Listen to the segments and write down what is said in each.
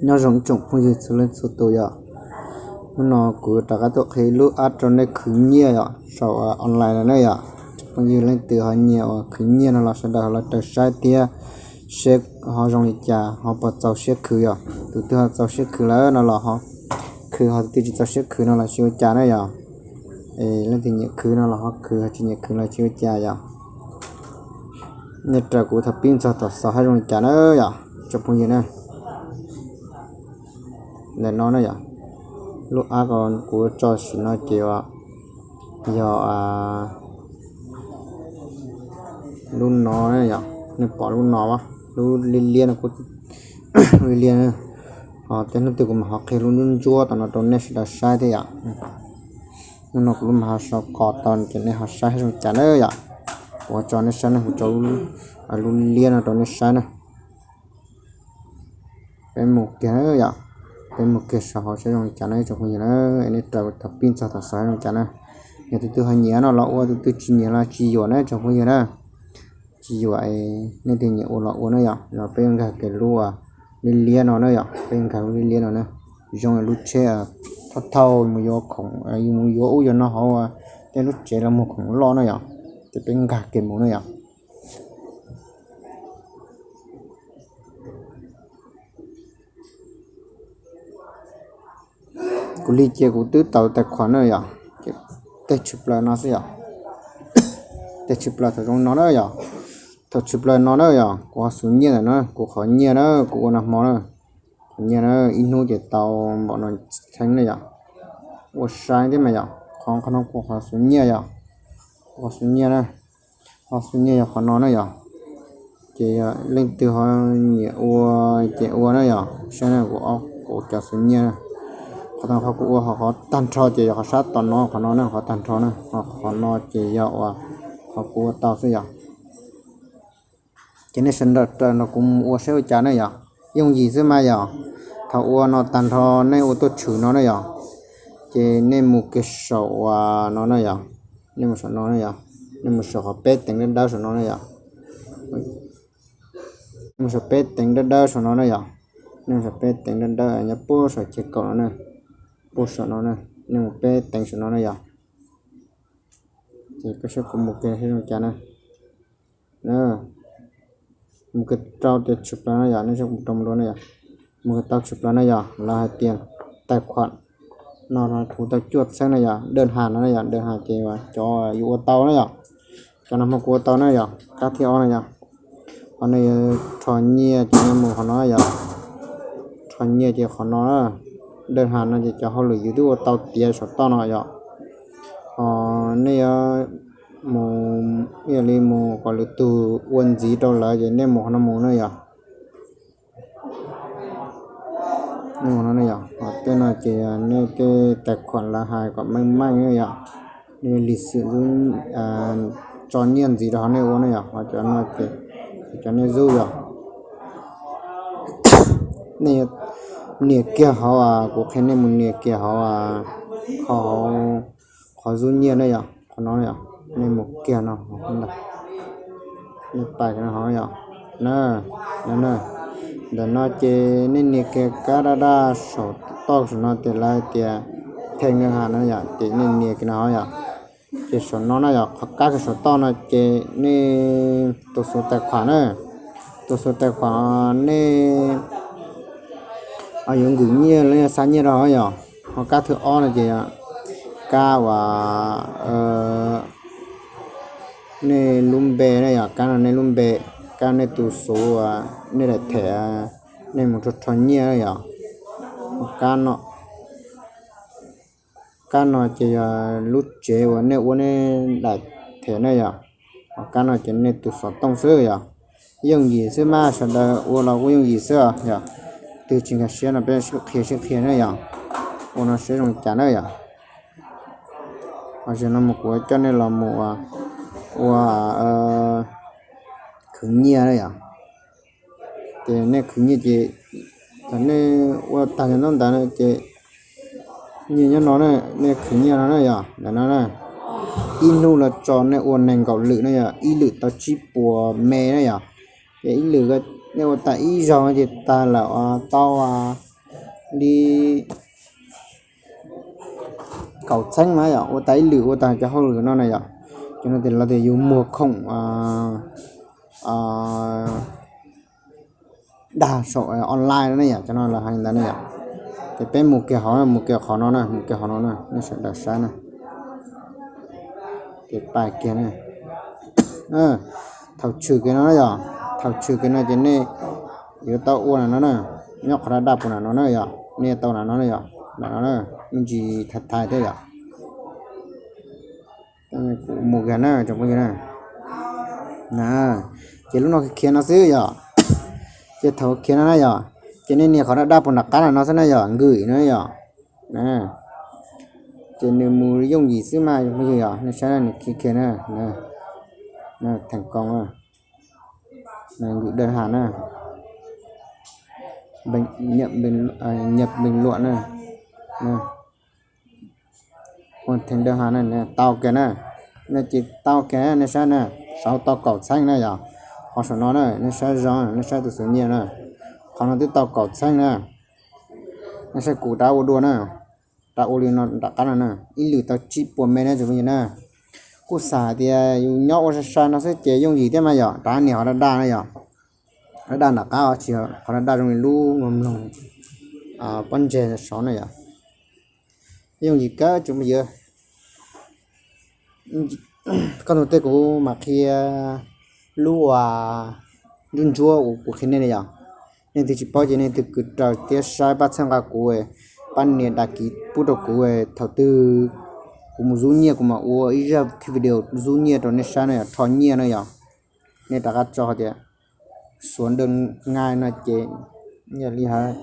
Nyob zoo ib tsoom phooj ywg txhua leej txhua tus yom. Hnub no kuv rov qab tuaj qhia lub app rau nej khwv nyiaj yom, saum online no ne yom. Tsoom phooj ywg leej twg ho nyiam uas khwv nyiaj no los sawv daws ho los raws saib thiab seb ho zoo li cas, ho puas txaus siab khwv yom. Tus twg ho txaus siab khwv lawm no los ho khwv, ho tus twg tsis txaus siab khwv no los tsis ua cas na yom. Es leej twg nyiam khwv no los ho khwv, ho tsis nyiam khwv los tsis ua cas yom. Nej raws kuv thaum pib txog thaum xaus haj zoo li cas na yom, tsoom phooj ywg na. Ntawm no na yom, lub app kuv tso sim no ces yog lub no na yom. Nej pom lub no, lub liab liab no, lub liab liab na. Ho tej hnub twg kuv mam ho qhia lub ntsuab ntsuab tom no rau nej sawv daws saib thiab yom. Hnub no kuv lub mas ho so kos tau ces nej ho saib zoo cas na yom. Kuv tso nej saib na, kuv tso lub liab no rau nej saib na. Peb mus kiag na yom, peb mus kiag saum hauv saib zoo li cas na tsoom phooj ywg na. Nej raws thaum pib txog thaum xaus zoo li cas na. Yog tus twg ho nyiam no los ua, tus twg tsis nyiam los tsis yuam na tsoom phooj ywg na. Tsis yuam, nej twg nyiam ua los ua na yom. Los peb yuav nkag kiag lub liab liab no na yom, peb yuav nkag lub liab liab no na. Zoo li lub tsheb thauj thauj mus yuav khoom, mus yuav ub yuav no hauv tej lub tsev los muag khoom loj na yom. Ces peb nkag kiag mus na yom. Kuv li ces kuv twb tau tais khuam na yom, tej tshwm plaws no xwb yom. Tej tshwm plaws thaum zoo no na yom, thaum tshwm plaws no na yom, kuv ho xuv nyiaj ntawm no, kuv qhov nyiaj na, kuv ua nag hmo na, qhov nyiaj na, ib hnub ces tau npaum no txheeb na yom. Ua sai thiab mas yom, qhov qhov no kuv qhov xuv nyiaj yom, kuv qhov xuv nyiaj na, qhov xuv nyiaj yog qhov no na yom. Ces yog leej twg ho nyiam ua ces ua na yom, saib na, kuv ob, kuv cov xuv nyiaj na. Qhov tag, qhov kuv ua qhov tag nrho ces yog qhov sab tom no, qhov no na, qhov tag nrho na, ho qhov no ces yog uas qhov kuv ua tau xwb yom. Ces nej sawv daws raws nrog kuv mus ua saib ua cas na yom. Yooj yim xwb mas yom. Thaum ua no tag nrho nej ua tuaj tshwm no na yom, ces nej mus kiag saum uas no na yom. Nej mus saum no na yom, nej mus saum qhov peb teev dawb dawb saum no na yom. Nej mus saum peb teev dawb dawb saum no na yom. Nej mus saum peb teev dawb dawb nyob puag saum chaw kaum no na, puag saum no na. Nej mus peb teev saum no na yom. Ces koj saib kuv mus kiag zoo cas na. Mus kiag rau tias tshwm plaws na yom, nej saib kuv rau mus dua na yom. Mus kiag tau tshwm plaws na yom, lawv hais tias tais khuam no kuv tau cuaj txheeb na yom, dawj has no na yom, dawj has ces cov yuav ua tau na yom. Cov no mas kuv ua tau na yom, kab thib ob na yom. Qhov no yog rho nyiaj ces nej mus qhov no yom. Rho nyiaj ces qhov no, dawj has no ces cov hauj lwm yus twb ua tau tiav saum toj no yom. Ho nej yuav mus, yog li mus kom lwm tus ua ntxiv rau lawv ces nej mus qhov no mus na yom. Nej mus no na yom, ho tej no ces nej tej tais khuam lawv hais kom meej meej na yom. Nej lig xwm tso nyiaj ntxiv rau qhov nej ua na yom, ho cov no ces cov nej zub yom. Nej nias kiag hauv, kuv qhia nej mus nias kiag hauv, qhov, qhov zub nyiaj na yom, qhov no yom, nej mus kiag no, nej pais no hauv yom, na, no na. Ntawm no ces nej nias kiag kab daj daj saum toj saum no ces lawv tias thej nkaj has no yom, ces nej nias kiag no hauv yom. Ces saum no na yom, qhov kab kiag saum toj no ces nej tus xuv tais khuam na, tus xuv tais khuam nej yuav nkwm nyiaj los yog xa nyiaj rau hauv yom. Ho kab thib ob no ces kab uas nej lub npe na yom, kab no nej lub npe, kab nej tus xuv uas nej daim them, nej mus rho rho nyiaj na yom. Ho kab no, kab no ces yog lub tsev uas nej ua nej daim them na yom. Ho kab no ces nej tus xov tooj xwb yom. Yooj yim xwb mas, sawv daws ua los kuj yooj yim xwb yom. Twg tsis nkag siab no peb sib qhia sib qhia na yom. Ua no saib zoo li cas na yom. Ho zaum no mus kuv coj nej los mus ua khwv nyiaj na yom. Ces nej khwv nyiaj ces thaum nej ua tag cov ntaub ntawv no ces nyiaj nyob no na, nej khwv nyiaj no na yom, ntawm no na. Ib hnub los tso nej ua nees nkaum lwm na yom, ib lwm tau tsib puas me na yom. Ces ib lwm Nej ua tag ib zaug ces tag lawm tau li kaum txheeb na yom, ua tag ib lwm ua tag cov hauj lwm no na yom. Cov no tias lawv tias yus muag khoom dag saum online na yom, cov no lawv hais li ntawd na yom. Ces peb mus kiag hauv, mus kiag qhov no na, mus kiag qhov no na, nej sawv daws saib na. Ces pais kiag na. Thaum tshwm kiag no na yom, thaum tshwm kiag no ces nej yuav tau ua na no na, nyob qhov daj daj puag na no na yom, nej tau na no na yom, na no na, me ntsis thaiv thaiv thiab yom. Kuv mus kiag na tsoom phooj ywg na. Na, ces lub no khiav no xwb yom. Ces thaum khiav no na yom, ces nej nias qhov daj daj puag nram qab na no xwb na yom, nkwm no yom. Ces nws mus yooj yim xwb mas phooj ywg yom, nej saib nws khiav khiav na. Theem koos, nkwm dawj has na, nyam npeeg luam na, ua theem dawj has na, tau kiag na. No ces tau kiag nej saib na, saud tau kaum txheeb na yom. Qhov saum no na, nej saib zoo, nej saib tus xus nyiaj na, qhov no twb tau kaum txheeb na. Nej saib kuv rov ua dua na, rov ua li no nram qab no na, ib lwm tau tsib puas me na tsoom phooj ywg na. Kuj xav hais tias yus nyob ua sai sai no xwb ces yooj yim thiab mas yom, rov nias qhov daj daj na yom. Daj daj nram qab tsis, qhov daj daj zoo li lub mloog mloog pob ntseg saud na yom. Yooj yim kawg tsoom phooj ywg. Koj tus tej kuv mam qhia lub uas ntsuab ntsuab uas kuv qhia nej na yom. Leej twg tsis paub ces leej twg kws raws thiab saib pab txhawb nqa kuv, pab nias đăng ký pub rau kuv, thaum twg kuv mus zub nyiaj kuv mam ua ib zaj video zub nyiaj rau nej saib na yom, rho nyiaj na yom. Nej rov qab tso hais tias xuav dawj ngai no ces yog li hais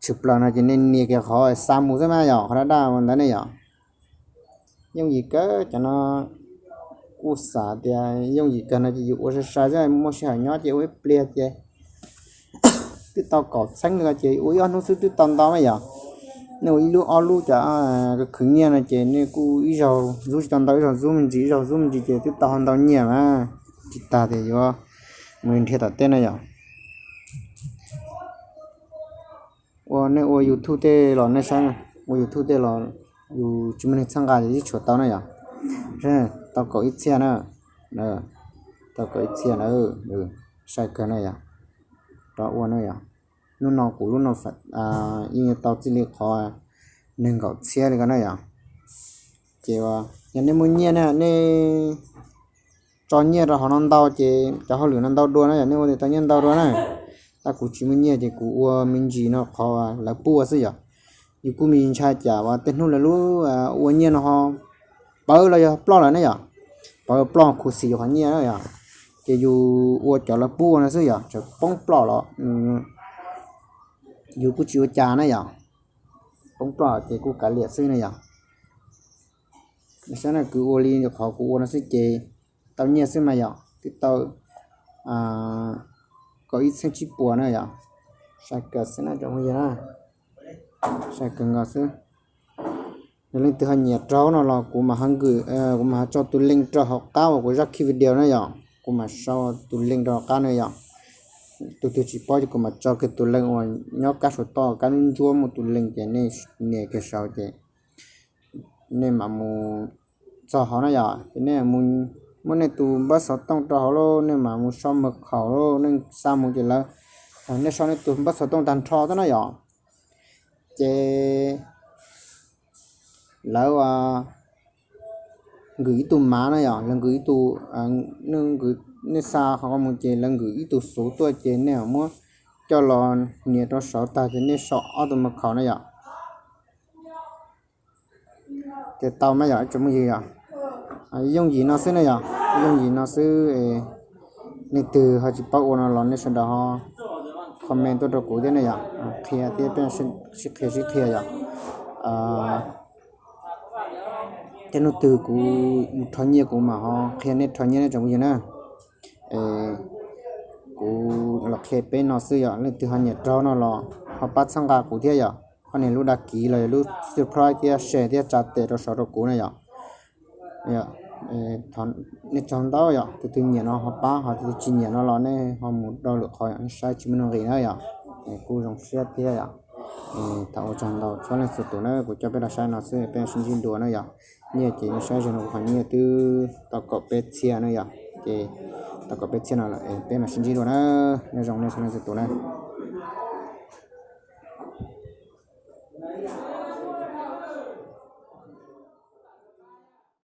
tshwm plaws no ces nej nias kiag qhov xa mus xwb mas yom, qhov daj daj ua ntawd ne yom. Yooj yim kawg cov no. Kuj xav tias yooj yim kawg no ces yus ua sai sai xwb, muaj sij hawm nyob ces ua ib pliag ces twb tau kaum txheeb li ko ces ua ib ob hnub xwb twb tau ntau mas yom. Nej ua ib lub ob lub cov khwv nyiaj no ces nej kuj ib zaug zub tsis tau ntau, ib zaug zub me ntsis, ib zaug zub me ntsis ces twb tau ho ntau nyiaj mas. Tsis tas tias yuav mus nrhiav tom teb na yom. Ua nej ua YouTube tej los nej saib, ua YouTube tej los yus tsis muaj neeg txhawb nqa ces yeej tshuav tau na yom. Tau kaum ib txhiab na, tau kaum ib txhiab na, sai kawg na yom. Rov ua na yom. Hnub no kuv lub no yeej tau txij li qhov nees nkaum txhiab li ko na yom. Ces yog nej muaj nyiaj na, nej tso nyiaj rau hauv no ntau ces cov hauj lwm no ntau dua na yom, nej ua tias tau nyiaj ntau dua na. Tab kuv tsis muaj nyiaj ces kuv ua me ntsis no qhov lawv pub ua xwb yom. Yus kuj me ntsis ntshai cas uas tej hnub lawv lub ua nyiaj no ho pawv los yog ploj lawm na yom. Pawv ploj khuv xim yus qhov nyiaj na yom. Ces yus ua cov lawv pub ua no xwb yom, txawm poob ploj los yus kuj tsis ua cas na yom. Poob ploj ces kuj kav liam xwb na yom. Saib na, kuv ua li qhov kuv ua no xwb ces tau nyiaj xwb mas yom, twb tau kaum ib txhiab tsib puas na yom. Sai kawg xwb na tsoom phooj ywg na, sai kawg nkaus xwb. Yog leej twg ho nyiam raug no los kuv mam ho nkwm, kuv mam ho tso tus link rau hauv qab uas kuv zaj kiag video na yom, kuv mam sau tus link rau hauv qab na yom. Tus twg tsis paub ces kuv mam tso kiag tus link uas nyob kab saum toj kab ntsuab ntsuab muaj tus link ces nej nias kiag saud ces nej mam mus txog hauv na yom, ces nej muab nej tus npawb xov tooj rau hauv lauj, nej mam mus sau mật khẩu lauj, nej xa mus ces lawv, nej sau nej tus npawb xov tooj tag nrho xwb na yom, ces lawv nkwm ib tug mav na yom, lawv nkwm ib tug, nej xa qhov ko mus ces lawv nkwm ib tug xuv tuaj ces nej muab coj los nias rau saud tag ces nej sau ob tug mật khẩu na yom. Ces tau mas yom tsoom phooj ywg yom. Yooj yim no xwb na yom, yooj yim no xwb. Leej twg ho tsis paub ua no los nej sawv daws ho comment tuaj rau kuv thiab ne yom, qhia thiab peb sib qhia sib qhia yom. Tej hnub twg kuv mus rho nyiaj kuv mam ho qhia nej rho nyiaj nej tsoom phooj ywg na. Kuv los qhia peb no xwb yom, leej twg ho nyiam raug no los ho pab txhawb nqa kuv thiab yom, ho nias lub đăng ký los yog lub subscribe thiab share thiab tsa tes rau saud rau kuv na yom. Thov nej tsaug ntau yom, tus twg nyiam no ho pab, ho tus twg tsis nyiam no los nej ho mus rau lwm qhov yom, nej saib tsis muaj nuj nqis na yom. Kuj zoo siab thiab yom. Thov ua tsaug ntau txhua leej txhua tus na, kuv coj peb los saib no xwb, peb sib ntsib dua na yom. Nyiaj ces nej saib ze no kuv qhov nyiaj twb tau kaum peb txhiab na yom, ces tau kaum peb txhiab no lawm, peb mam sib ntsib dua na. Nyob zoo nej txhua leej txhua tus na.